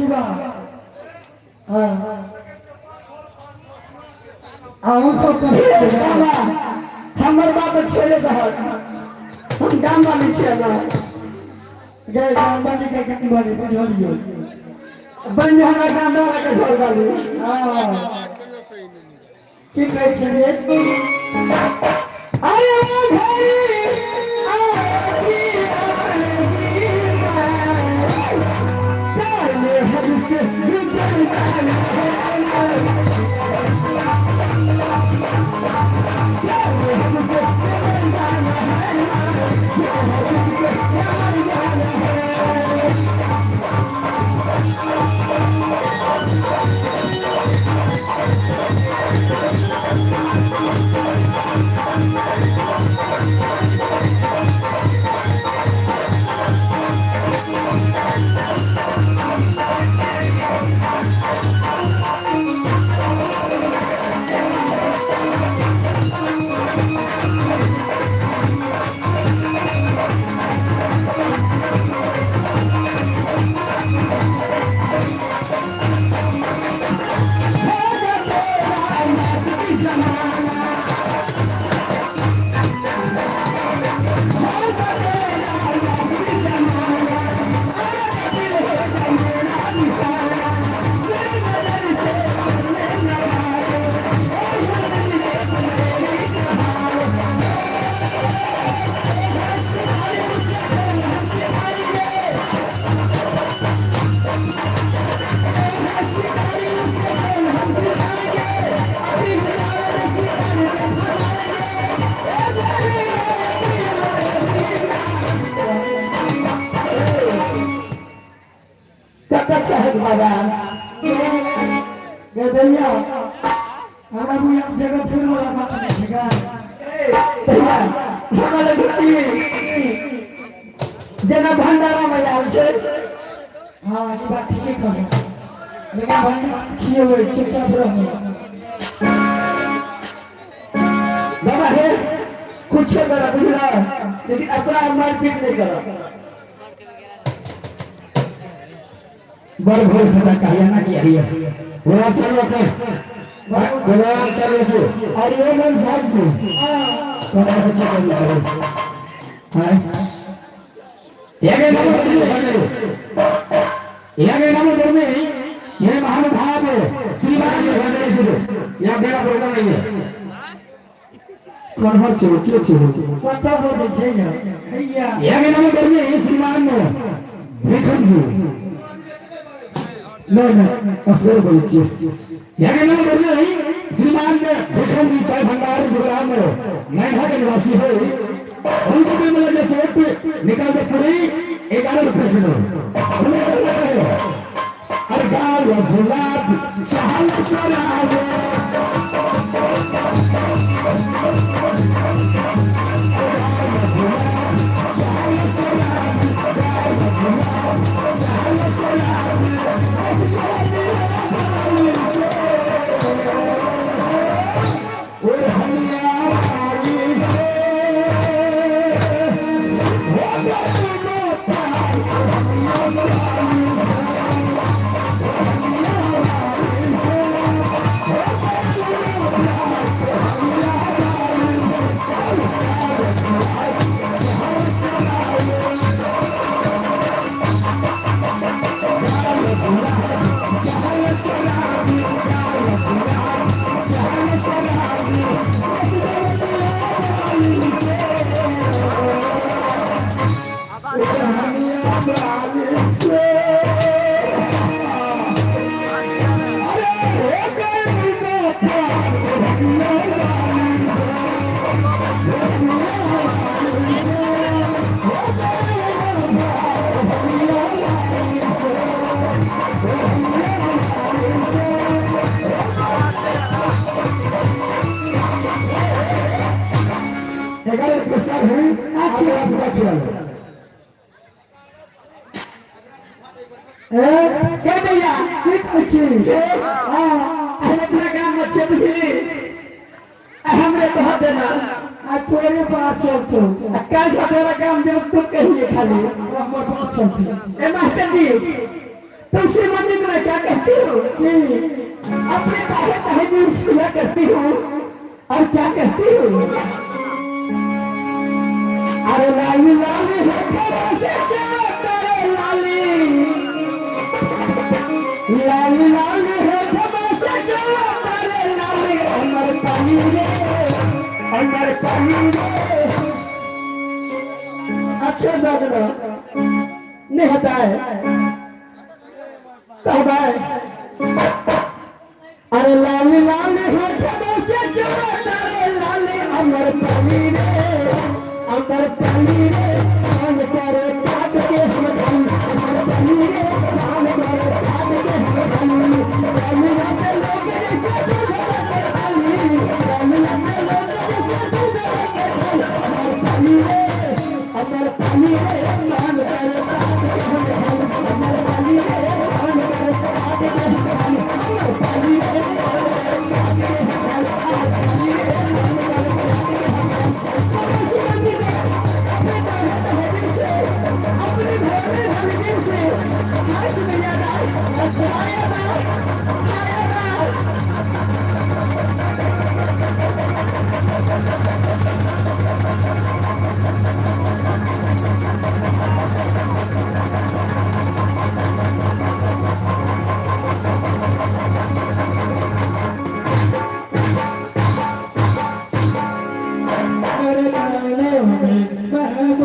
बा। हाँ, अहूँ सब हे बाबा, हमर बाप छेले दहक, हम गाम वाली छियै ना। गए गाम वाली के गाम वाली बुझलियो। बन हमरा गाम वाला के घर वाली। हाँ, की कहै छलियै? अरे ओ भाई, आजी आजी चले हमसे गुजर जाना है, चले हमसे गुजर जाना है, तुझको प्यार जाना है। कतऽ चाहत बाबा? गे दैया, हमरा बुझा जगह फिर वाला बात नहीं छै गा। भैया, हमरा लग की जेना भंडारा में आयल छै। हाँ, ई बात ठीके कहलौं, लेकिन भंडारा खिएबै, चुपचाप रहबै। बाबा हे, कुछ करा बुझला, लेकिन अपना मारपीट नहीं करा। बड़ भोल पता कहिया ना किया है। बोला चलो के बोला चलो के। और ये नाम साहब जी। हाँ। कौन से क्या करनी चाहिए? हां, ये नाम ये नाम धर्मे ये महानुभाव श्रीमान यहाँ बेड़ा प्रोग्राम नहीं है। कौन हो छे? के छे? कतऽ बोलै छै ने हैया? ये नाम धर्मे श्रीमान भिखन जी। नहीं नहीं, असर बोलै छियै। ये नाम धर्मे श्रीमान भिखन जी चाय भंडार जुगराम नैना के निवासी है। उनको भी मिला चोट निकाल दे पूरी 11 रुपए किलो। उन्हें करना है। अरे गाल गुलाब सहल सरावे, और हमिया आई से हो गए प्यार, हमिया आई से, हमिया आई से हो गए प्यार, हमिया आई से। 11 प्रस्ताव है आप पूरा किया। ए। के भैया? की कहै छी? हाँ, हमरा पूरा काम में छे बुझली, हमरे कह देना। आ तोरे बात चलतो। आ काज तोरा काम जब तू कहिए खाली। हमर बात चलतो। ए मास्टर जी। तो श्रीमान जी को मैं क्या कहती हूँ? कि अपने ताहे ताहे दिल से क्या करती हूँ और क्या कहती हूँ? अरे लाली लाली है तेरे से क्या करे लाली, लाली लाली है तेरे से क्या करे लाली, अमर पानी रे, अमर पानी रे। अच्छा दादा नहीं होता है तब है। अरे लाली लाली होठों से जो तारे लाली, अमर पाली रे, अमर पाली रे, कान करे काट के हम धन, अमर पाली रे, कान करे काट के हम धन, लाली लाली लोग रे से दूध के थाली, लाली लाली लोग रे से दूध के थाली, अमर पाली रे, अमर पाली रे, कान करे काट के हम धन, अमर पाली रे, कान करे काट के हम धन, अमर पाली रे, अपने भोले भोले से छाछ मिला खाया खाया। मेरे गाने में महबूब